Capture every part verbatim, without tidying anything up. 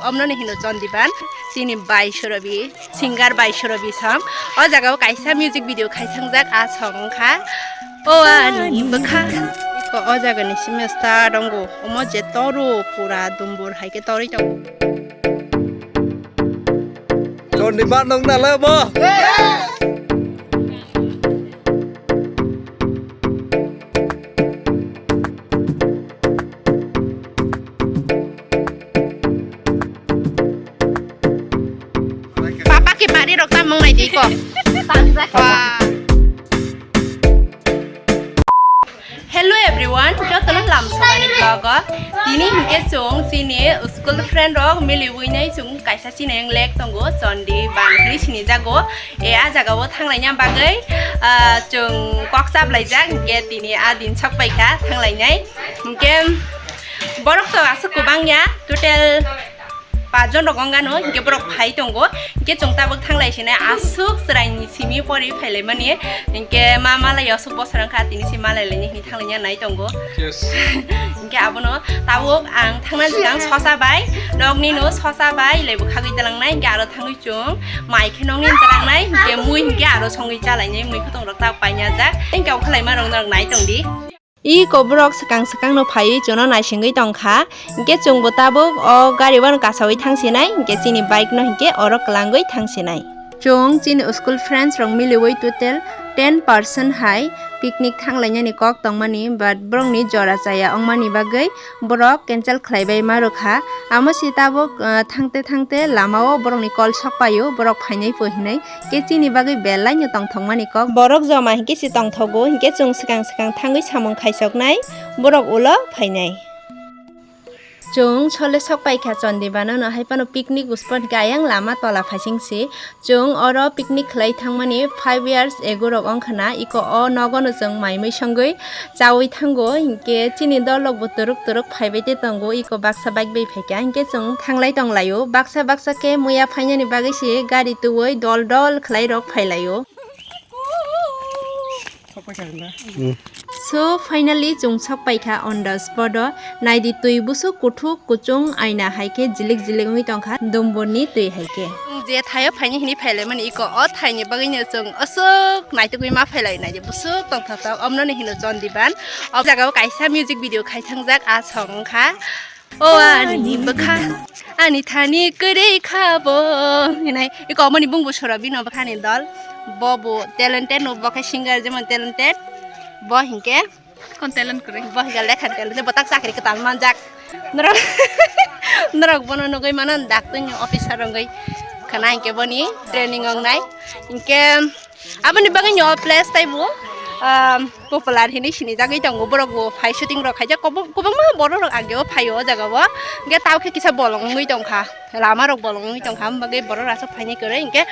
Omno ni hino Chondiban, chini bai Sorobi, singer bai Sorobi song. O jaga o kaisa music video khai thangjak, a song wngkha O Ani Bwkha. O, o jaga ni simi star tongo, omo je toru pura dumbur hai khe torwi tongo. Chondiban nong nalai omo? Papa ke bari rok tamung nai di ko. Wah. Hello everyone, jotono lam sogani vlog o. Tini hinkhe chwng chini school friend rok miliwi nai chwng kaisa chini lake tongo, Chondiban hinwi sinijago. E, a jaga o thanglaina bagwi, ah, chwng kok chaplaijak, hinkhe tini a din sok paikha thanglainai. Hinkhe borok to aswk kwbangya, total pachjon rok wng gano, hinkhe borok phai tongo, hinkhe chwng tabuk thanglai sinai aswk chwraini simi pori phailaimani, hinkhe ma malai aswk bosor wngkha, tini se malai laini hinwi thanglaina nai tongo. Yes. Hinkhe abono tabuk ang thangna sigang sosa bai, nokni no sosa bai lebu khagwi dalangnai, hinkhe aro thangwi chwng mai khe nokni dalangnai, hinkhe mui hinkhe aro songwi chalainai, mui khotong rok tabuk paina jak, hinkhe o khwlaima rok norok nai tongdi. Iko borok swkang swkang no phaiwi chwngno naisingwi tongkha, hinkhe chwngbo tabuk o gari bono kasawi thangsinai, hinkhe chini bike no hinkhe oro kwlangwi thangsinai. Chwng chini school friends rok miliwi total ten person hai picnic thanglainani kok tongmani, but borokni jora chaya wngmani bagwi borok cancel khlaibai ma rwkha. Amo se tabuk, ah, thangte thangte lama o borokni call sok paio, borok phainai pho hinwi. Khe chini bagwi belai no tongthokmani kok. Borok joma hinkhe se tongthogo, hinkhe chwng swkang swkang thangwi samung khaisoknai, borok ulo phainai. Chwng sole sok paikha Chondibano no, hai phano picnic spot hinkhe ayang lama tola phaising se. Chwng oro picnic khlai thangmani five years ago rok wngkha na, iko o nogo no chwng mai mui songwi chaui thango, hinkhe chini dol rok bo twrwk twrwk phaibai tei tongo, iko baksa bike bai phaikha, hinkhe chwng thanglai tonglaio, baksa baksa khe muya phainani bagwi se gari twiwi dol dol khlai rok phailaio. Hmm. So finally chwng sok paikha on the spot o, naidi twi busuk kuthuk kuchung aina hai khe jilik jilik wngwi tongkha dumburni twi hai khe. Je thaio phaini hinwi phailaimani iko o thaini bagwino chwng aswk naitugwi ma phailai naidi busuk tongthokthok, omno ni hino Chondiban. O jaga o kaisa music video khai thangjak, a song wngkha O Ani Bwkha, ani thani kwrwi kha bo hinwi. Iko omoni bungbo sora bino bwkhani dol. Bo bo talented no, bo khe singer jemon talented. Bo hinkhe Kon talent kwrwi. Bo hinkhe lekha talent, bo tak chakri kwtal manjak. Norok, norok bono nugwi mano, daktwini officer wngwi khna hinkhe boni training wngnai. Hinkhe aboni bagwi ni o place taibo, um, popular hinwi sinijagwi tongo. Borok bo phai shooting rok khaijak, kwbang-, kwbangma borok rok ageo phaio o jaga o. Hinkhe tao khe kisa bolong wngwi tongkha, lama rok bolong wngwi tongkha, aboni bagwi borok rok aswk phainai kwrwi. Hinkhe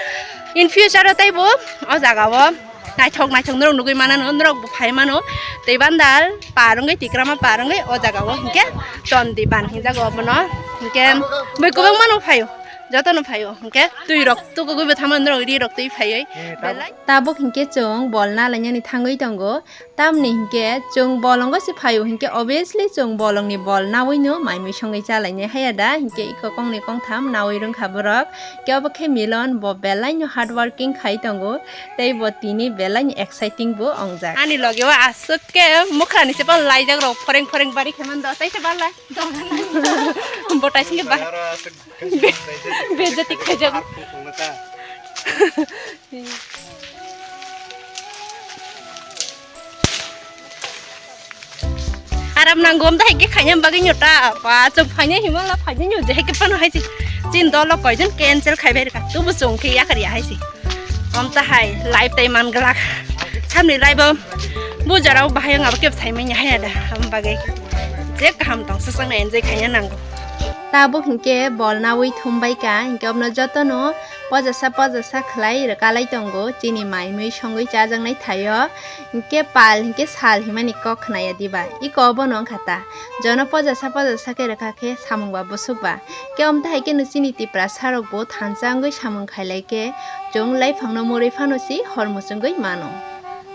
in future o taibo o jaga o naithok naithok norok nugwi manano, norok bo phai mano. Tei bandal par wngwi, Tikrama par wngwi o jaga o hinkhe Chondiban hinjago obono. Hinkhe bai kwbangma no phaio, jotono phaio. Hinkhe twi rok tukugwi bo thangmani norok ri rok twi phaiwi. Belai. Tabuk hinkhe chwng bol nalainani thangwi tongo. Tamni hinkhe chwng bolongo se phaio hinkhe obviously chwng bolongni bol nawi no mai mui songwi chalainai haya da, hinkhe iko kongni kongtham nawi rwngkha borok. Khe obo khe Milon, bo belai no hard working khai tongo, tei bo tini belai no exciting bo wngjak. Ani loge o aswk khe mwkhrani se pal laijak rok phoreng phoreng bari khe mando, tei se bal lai. Bo tai singke ba. Be-, bejati khaijak. Aram nang gom da hai khe khaina bagwi nyo ta. Pa chwng phaina himala phaina nyo je hai khe phano hai si. Chin dolo koijon cancel khai bai rwkha. Tubu chwng khe yakar ya hai si. Om ta hai life tai man glak. Samni life o bu jora o bahai ang abo khe sai manya hai ada. Am bagwi je kaham tong sa sang na enjoy khaina nango. Tabuk hinkhe bol nawi thumbai ka, hinkhe obno jotono pojasa pojasa khlai rwkalai tongo, chini mai mui songwi chajaknai thaio. Hinkhe pal hinkhe sal himani kok khnaya diba? Iko obono wngkha ta. Jono pojasa pojasa khe rwkha khe samung ba bwswk ba. Khe omtahai khe no chini Tiprasa rok bo thansa wngwi samung khailai khe chwng lai phangno murwi phano si hor muchungwi mano.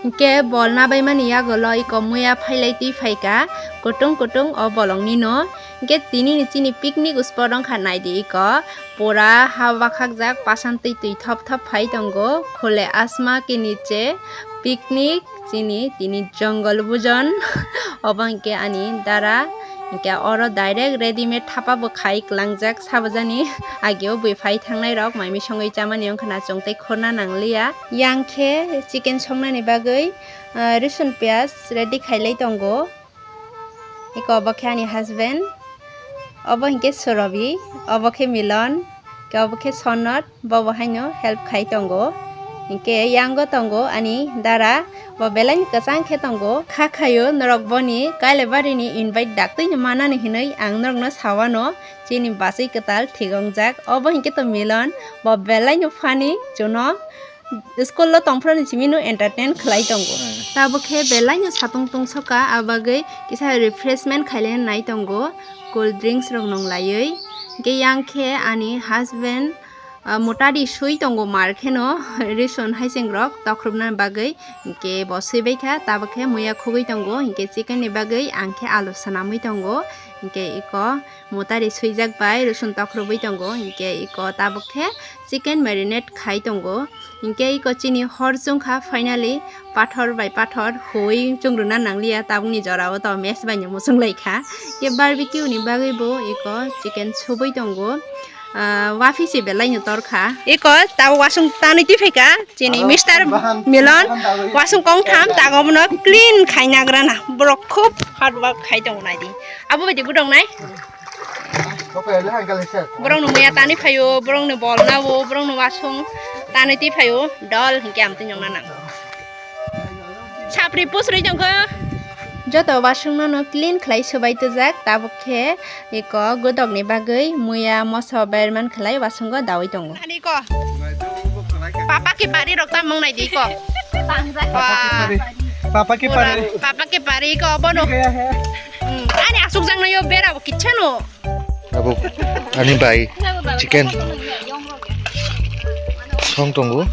Hinkhe bol nabaimani yagulo iko muya phailai twi phaikha, kutung kutung o bolongni no. Hinkhe tini ni chini picnic spot wngkha, naidi iko pura ha wakhakjak, pasan twi twi thop thop phai tongo, khule asma ke niche picnic. Chini tini jongol bujon. Obo hinkhe ani dara, hinkhe oro direct readymade thapa bo khai klangjak, sabajani ageo bui phai thangnai rok mai misongwi chamani wngkha na, chwng tei khorna nangliya. Yang khe chicken songnani bagwi, ah, rosun piyaj ready khailai tongo. Eko obo khe ani husband, obo hinkhe Surobi, obo khe Milon, khe obo khe Sonot, bo bo haino help khai tongo. Hinkhe yango tongo ani dara, bo belai kwchang khe tongo. Kha khaio norok boni Kailaibari ni invite daktwi no manani hinwi ang norok no sawano, chini bachwi kwtal thik wngjak. Obo hinkhe to Milon, bo belai no funny, chuno school o tongphuru ni simi no entertain khlai tongo. Hmm. Tabuk khe belai no satung tungsokha, abagwi kisa refreshment khailai nai tongo, cold drinks rok nung laiwi. Hinkhe yang khe ani husband, ah, motari sui tongo mar kheno, rison haiseng rok tokrupna bagwi. Hinkhe bo sui baikha, tabuk khe muya khugwi tongo, hinkhe chicken ni bagwi ang khe alu swnamwi tongo. Hinkhe iko motari suijak bai rosun tokrubwi tongo, hinkhe iko tabuk khe chicken marinate khai tongo. Hinkhe iko chini hor chwngkha, finally pathor bai pathor huwi chungruna nangliya, tabukni jorao to mess bai no muchung laikha. Hinkhe barbecue ni bagwi bo iko chicken subwi tongo. Ah, wafi se belai no torkha. Iko tabuk wasung tanwi twi phaikha. Chini mister Milon wasung kong tham tago bono clean khai nagrana. Borok khub hard work khai tongo naidi. Abo baidi budong nai. Borok no muya tani phaio, borok no bol nao, borok no wasung tani ti phaio, dol hinkhe amtwi nyong nanang. Sapri pusri tongkho. Joto wasung no no clean khlai subai tujak, tabuk khe iko godok ni bagwi muya moso berman khlai wasungo dawi tongo. Ani ko. Papa ki pari rok ta mung nai di ko. Wah. Papa ki pari. Papa ki pari ko bono. Hmm, ani asuk jang no yo bera bo kichano. Abo ani bai chicken song tongo.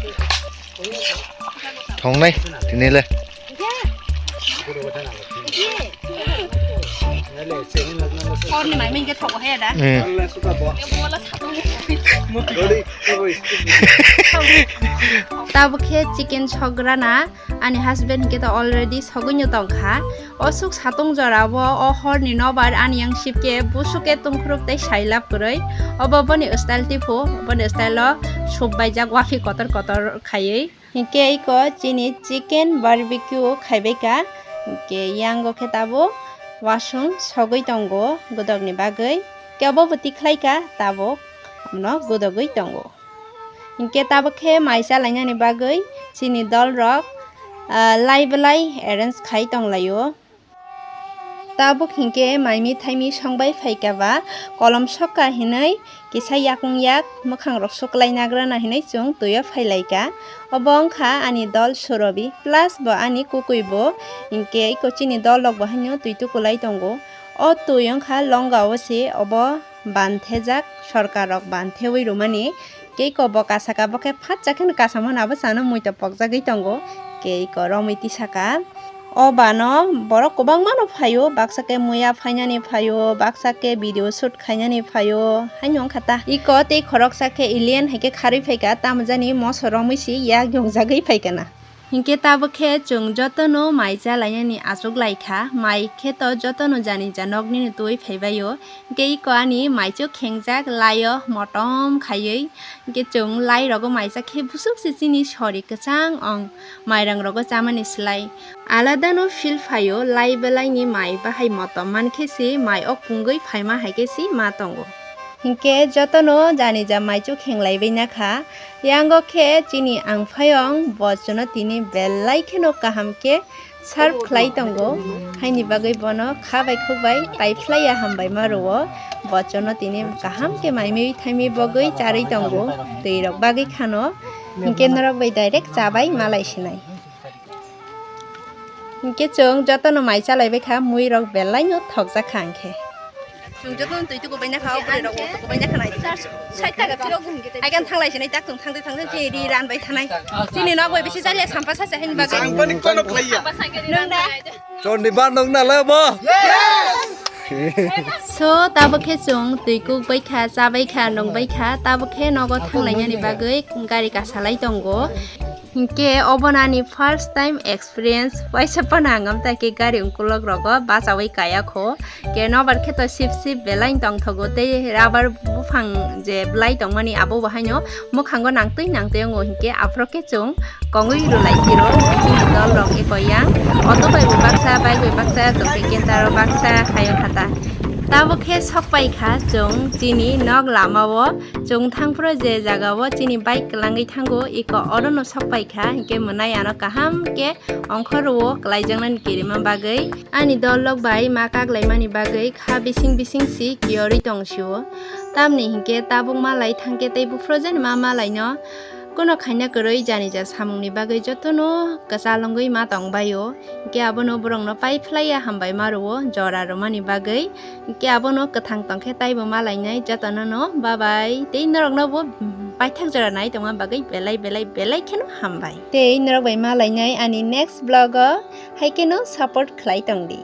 Thongnai tini le. Horni mai mingke thogo he da. Hmm. Tabuk khe chicken sograna, ani husband hinkhe to already sogwino tongkha. O suk satung jora o, o horni nobar ani yang sipke busuke tungkhrup tei sailap kwrwi. Obo boni style tipo, boni style o sup baijak wafi kotor kotor khaiwi. Hinkhe iko chini chicken barbecue khaibaikha, hinkhe yango khe tabuk wasung sogwi tongo godokni bagwi, kebo bo tikhlaikha tabuk, abono godogwi tongo. Hinkhe tabuk khe mai chalainani bagwi chini dolrok, ah, lai belai arrange khai tonglaio. Tabuk hinkhe maimi thaimi songbai phaikha ba, kolom sokha hinwi kisa yakung yak mwkhang rok suklai nagrana hinwi chwng twio phailaikha. Obo wngkha ani dol Surobi plus bo ani kukui bo, hinkhe iko chini dol rok bo haino twi tukulai tongo. O twi wngkha longa o se, obo banthejak, sorkar rok banthewi rwmani. Kei ko bo kasa ka, bo khe phatsa kheno kasa mano, abo chana muitu pokjagwi tongo. Kei ko romwi tisaka. O bano borok kwbangma no phaio, baksa khe muya phainani phaio, baksa khe video shoot khainani phaio, haino wngkha ta. Iko tei khoroksa khe alien hai khe kharwi phaikha, tamo jani moso romwi si yak yongjagwi phaikha na. Hinkhe tabuk khe chwng jotono mai chalainani achuk laikha, mai khe to jotono jani ja noknini twi phaibaio. Hinkhe iko ani maichuk khengjak laio motom khaiwi. Hinkhe chwng lai rogo maisa khe busuk se chini sori kwchang ong, mairang rogo chamani slai. Alada no feel phaio, lai belaini mai bahai motom mankhe se mai ok pungwi phaima hai khe se ma tongo. Hinkhe jotono jani ja maichuk khenglaibai nakha. Yango khe chini angphayong bo chwngno tini belai kheno kaham khe serve khlai tongo, haini bagwi bono kha bai khuk bai paiphlaiya hambai ma rwo. Bo chwngno tini kaham khe maimwi thaimwi bogwi charwi tongo, twi rok bagwi khano, hinkhe norok bai direct chabai malai sinai. Hinkhe chwng jotono mai chalaibai kha, mui rok belai no thokjak kha hinkhe. Chwng joto twi tuku bai nakha, o bwrwi rok bo tuku bai nakha nai. Sait taka phirok bumung kete. Ai kan thanglai sinai tak chwng thangte thangte khe ri ran bai thanai. Chini nok bai bisi jali sampa sa sa hin bagwi. Ang bani kono khlaiya. Nung da. Chondi ban nung na le bo. So, tabo khe chwng twi kuk bai kha, cha bai kha, nung bai kha, tabo khe nogo thanglainani bagwi gari kasalai tongo. Hinkhe obo nani first time experience, waisa phano ang amtai khe gari ungkulok rogo bachawi kaya kho. Ke nobar khe to sip sip belai tongthogo tei rubber buphang je belai tongmani abo bo haino mwkhango nangtwi nangtwi wngo hinkhe aphuru khe chwng kongwi rwlai phiro chini dol rok eko yang auto bai bo baksa bike bai baksa chwng khe kentaro baksa hayo khata. Tabo khe sok pai kha chwng chini nok lama o chwng thangphuru je jaga o chini bike kwlangwi thango eko oro no sok pai kha hinkhe mwnai ano kaham khe ongkhor o kwlaijaknani kirima bagwi ani dol rok bai ma kaklaimani bagwi kha bising bising si kiyorwi tong sio. Tamni hinkhe tabuk malai thangkhe tei buphuru jani ma malai no kuno khaina kwrwi jani ja samungni bagwi jotono kwchal wngwi ma tong bai o. Hinkhe abono borokno pai phlaiya hambai ma rwo jora rwmani bagwi. Hinkhe abono kwthang tongkhe taibo malainai jotono no bye bye tei norokno bo paithak jora nai tongma bagwi belai belai belai kheno hambai. Tei norok bai malainai ani next vlog o, hai kheno support khlai tong di.